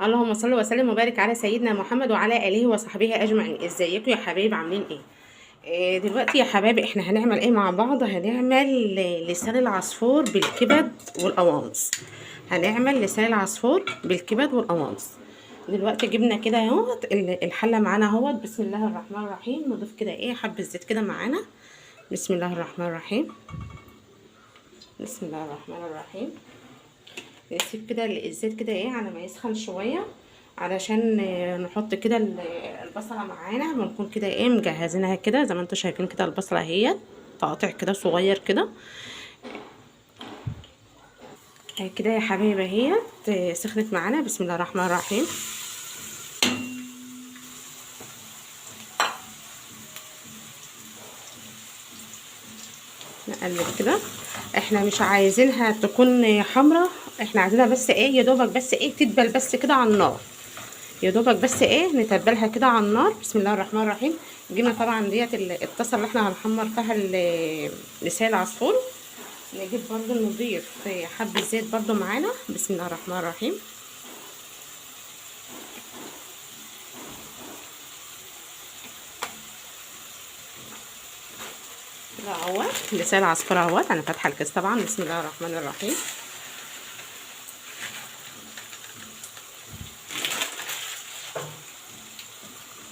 اللهم صل وسلم وبارك على سيدنا محمد وعلى اله وصحبه اجمعين. ازيكم يا حبايب؟ عاملين ايه؟ دلوقتي يا حبايبي احنا هنعمل ايه مع بعض؟ هنعمل لسان العصفور بالكبد والقوانص. هنعمل لسان العصفور بالكبد والقوانص. دلوقتي جبنا كده اهوت الحلة معانا اهوت. بسم الله الرحمن الرحيم. نضيف كده ايه حبه زيت كده معانا. بسم الله الرحمن الرحيم. بسم الله الرحمن الرحيم. نسيب كده الزيت كده ايه على ما يسخن شوية، علشان نحط كده البصله معانا. بنكون كده ايه مجهزينها كده زي ما انتم شايفين كده. البصله اهي تقطيع كده صغير كده كده يا حبايبي اهي سخنت معانا. بسم الله الرحمن الرحيم. نقلب كده. احنا مش عايزينها تكون حمرا، احنا عايزينها بس ايه يا دوبك بس ايه تدبل بس كده على النار، يا دوبك بس ايه نتبلها كده على النار. بسم الله الرحمن الرحيم. جبنا طبعا ديت الطاسه اللي احنا هنحمر فيها لسان العصفور. نجيب برضو نضيف حبه زيت برضو معانا. بسم الله الرحمن الرحيم. كده اهوت لسان العصفور اهوت. انا فاتحة الكيس طبعا. بسم الله الرحمن الرحيم.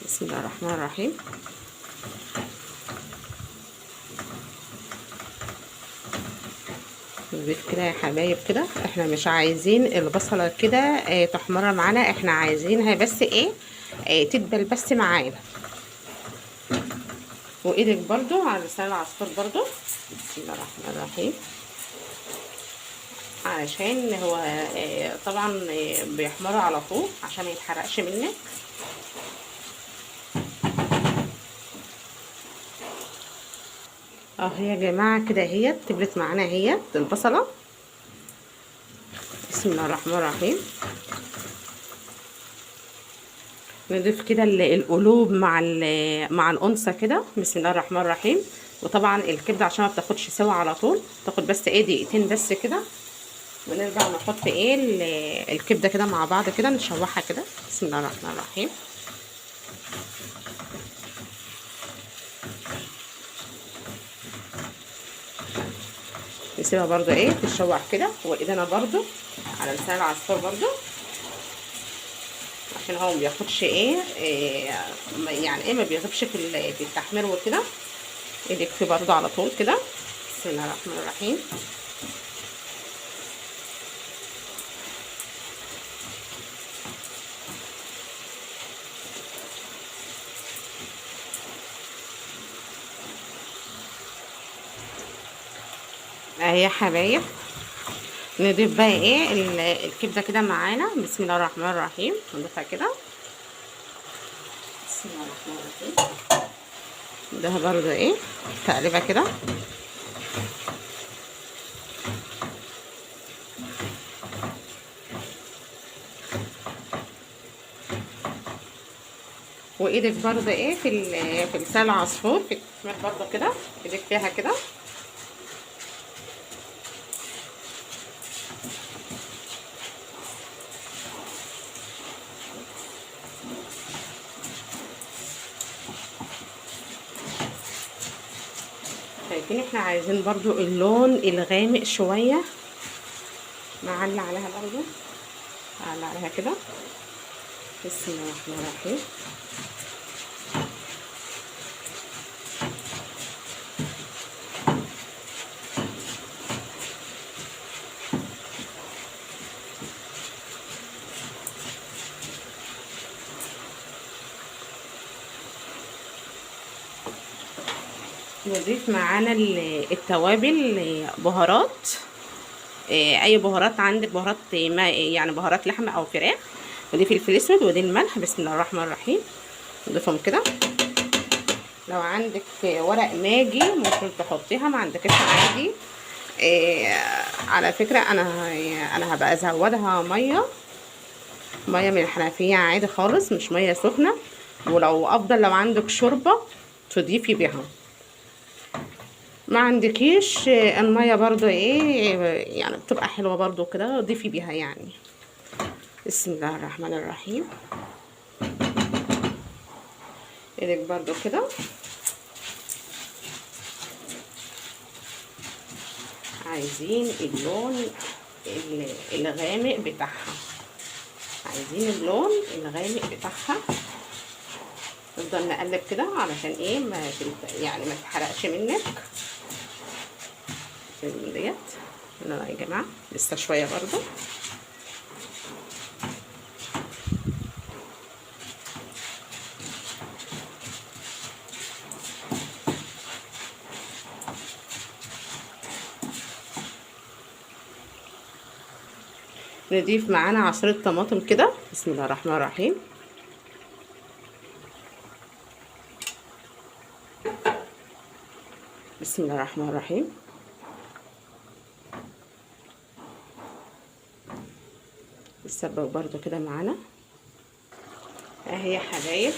بسم الله الرحمن الرحيم. نضيف كده يا حبايب كده. احنا مش عايزين البصله كده تحمر معانا، احنا عايزينها بس ايه تدبل بس معانا. وايدك برضو على لسان العصفور برضو. بسم الله الرحمن الرحيم. علشان هو طبعا بيحمر على طول عشان ما يتحرقش منك. اهي يا جماعة كده اهي تبلت معانا اهي البصله. بسم الله الرحمن الرحيم. نضيف كده القلوب مع الانصه كده. بسم الله الرحمن الرحيم. وطبعا الكبده عشان ما بتاخدش سوا على طول، تاخد بس ايه دقيقتين بس كده. ونرجع نحط ايه الكبده كده مع بعض كده، نشوحها كده. بسم الله الرحمن الرحيم. نسيبها برضو ايه تتشوح كده. وايدينا برضو على لسان العصفور برضو، عشان هو ما بياخدش ايه يعني ايه ما بيغيبش في التحمير وكده. ايدك فيه برضو على طول كده. بسم الله الرحمن الرحيم. اهي يا حبايب. نضيف بقى ايه الكبده كده معانا. بسم الله الرحمن الرحيم. نضيفها كده. بسم الله الرحمن الرحيم. ده برضو ايه تقليبه كده. وايدك برضو ايه في لسان العصفور في التحمير برضو كده، ايدك فيها كده. شايفين احنا عايزين برضو اللون الغامق شوية، نعلي عليها برضو، نعلي عليها كده. بسم الله الرحمن الرحيم. نضيف معانا التوابل، بهارات، اي بهارات عندك، بهارات ما يعني بهارات لحمه او فراخ. ودي فلفل اسود ودي الملح. بسم الله الرحمن الرحيم. نضيفهم كده. لو عندك ورق ماجي ممكن تحطيها، ما عندكش عادي. على فكرة انا هبقى ازودها مية من الحنفية عادي خالص، مش مية سخنة. ولو افضل لو عندك شوربة تضيفي بيها، ما عندكيش المية برضو ايه يعني بتبقى حلوة برضو كده، ضيفي بيها يعني. بسم الله الرحمن الرحيم. ايدك برضو كده. عايزين اللون الغامق بتاعها، عايزين اللون الغامق بتاعها. نفضل نقلب كده علشان ايه ما يعني ما تتحرقش منك ديت. يلا يا جماعة لسه شوية برضو. نضيف معانا عصير طماطم كده. بسم الله الرحمن الرحيم. بسم الله الرحمن الرحيم. نسبك برضو كده معانا اهي يا حبايب،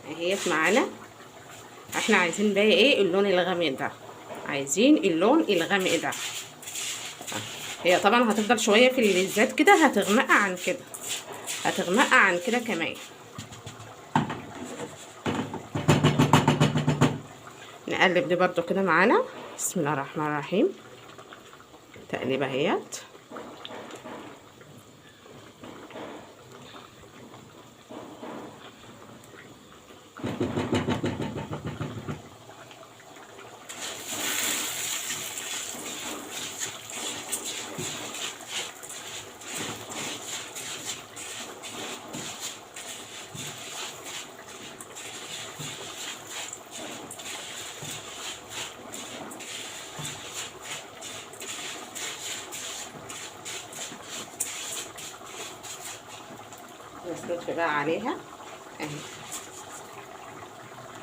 اهي معانا. احنا عايزين بقى ايه اللون الغامق ده، عايزين اللون الغامق ده. هي طبعا هتفضل شوية في الزيت كده، هتغمق عن كده، هتغمق عن كده كمان. نقلب دي برضو كده معانا. بسم الله الرحمن الرحيم. تقليبه اهيت. بس نطفي بقى عليها اهي.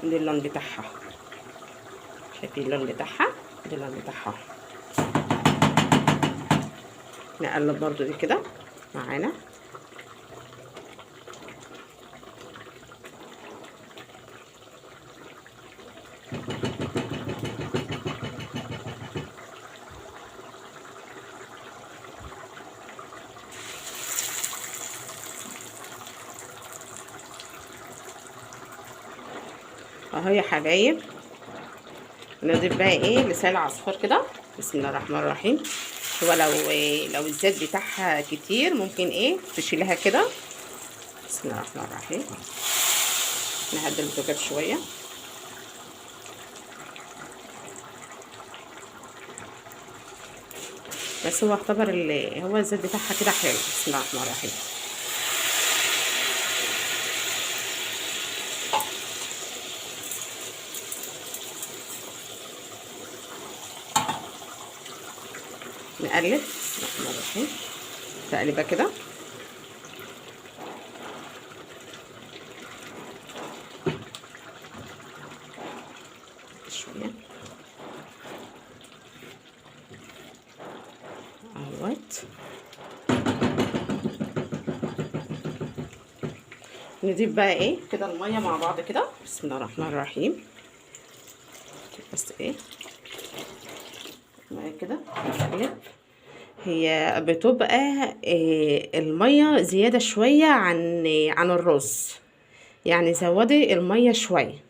دي اللون بتاعها، شايفين اللون بتاعها؟ دي اللون بتاعها. نقلب برضو دي كده معانا. اهو يا حبايب. نضيف بقى ايه لسان عصفور كده. بسم الله الرحمن الرحيم. هو لو الزيت بتاعها كتير ممكن ايه تشيلها كده. بسم الله الرحمن الرحيم. نهدي البوتاجاز شوية. بس هو اعتبر هو الزيت بتاعها كده حلو. بسم الله الرحمن الرحيم. نقلب. بسم الله الرحمن الرحيم. تقلبه كده. شوية اهوت. نضيف بقى ايه كده المية مع بعض كده. بسم الله الرحمن الرحيم. بس ايه المية كده نقلب. هي بتبقى المية زيادة شوية عن الرز، يعني زودي المية شوية،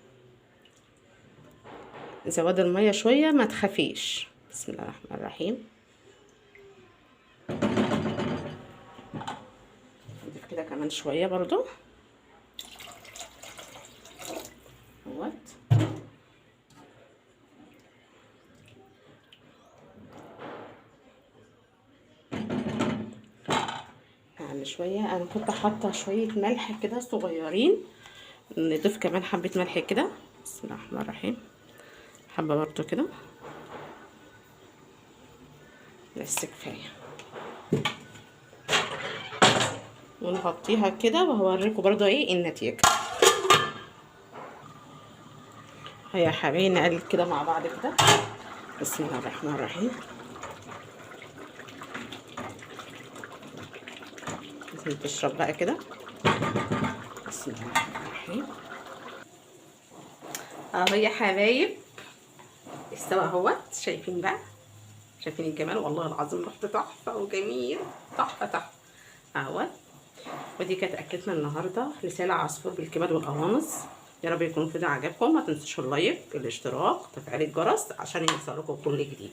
زودي المية شوية ما تخافيش. بسم الله الرحمن الرحيم. نضيف كده كمان شوية برضو اهوت. شوية انا كنت حاطه شوية ملح كده صغيرين، نضيف كمان حبه ملح كده. بسم الله الرحمن الرحيم. حبه برضو كده بس كفاية. ونغطيها كده وهوريكم برضو ايه النتيجة. هيا يا حبايبي نقلب كده مع بعض كده. بسم الله الرحمن الرحيم. لازم تشرب بقى كده. بسم الله الرحمن الرحيم. اهو يا حبايب استوى اهوت. شايفين بقى، شايفين الجمال؟ والله العظيم ريحته تحفة وجميل، تحفة تحفة. اهوت. ودي كانت اكلتنا النهارده، لسان عصفور بالكبد والقوانص. يا رب يكون الفيديو عجبكم. ما تنسوش ال like، الاشتراك، تفعيل الجرس عشان يوصلكم كل جديد.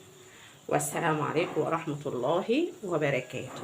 والسلام عليكم ورحمة الله وبركاته.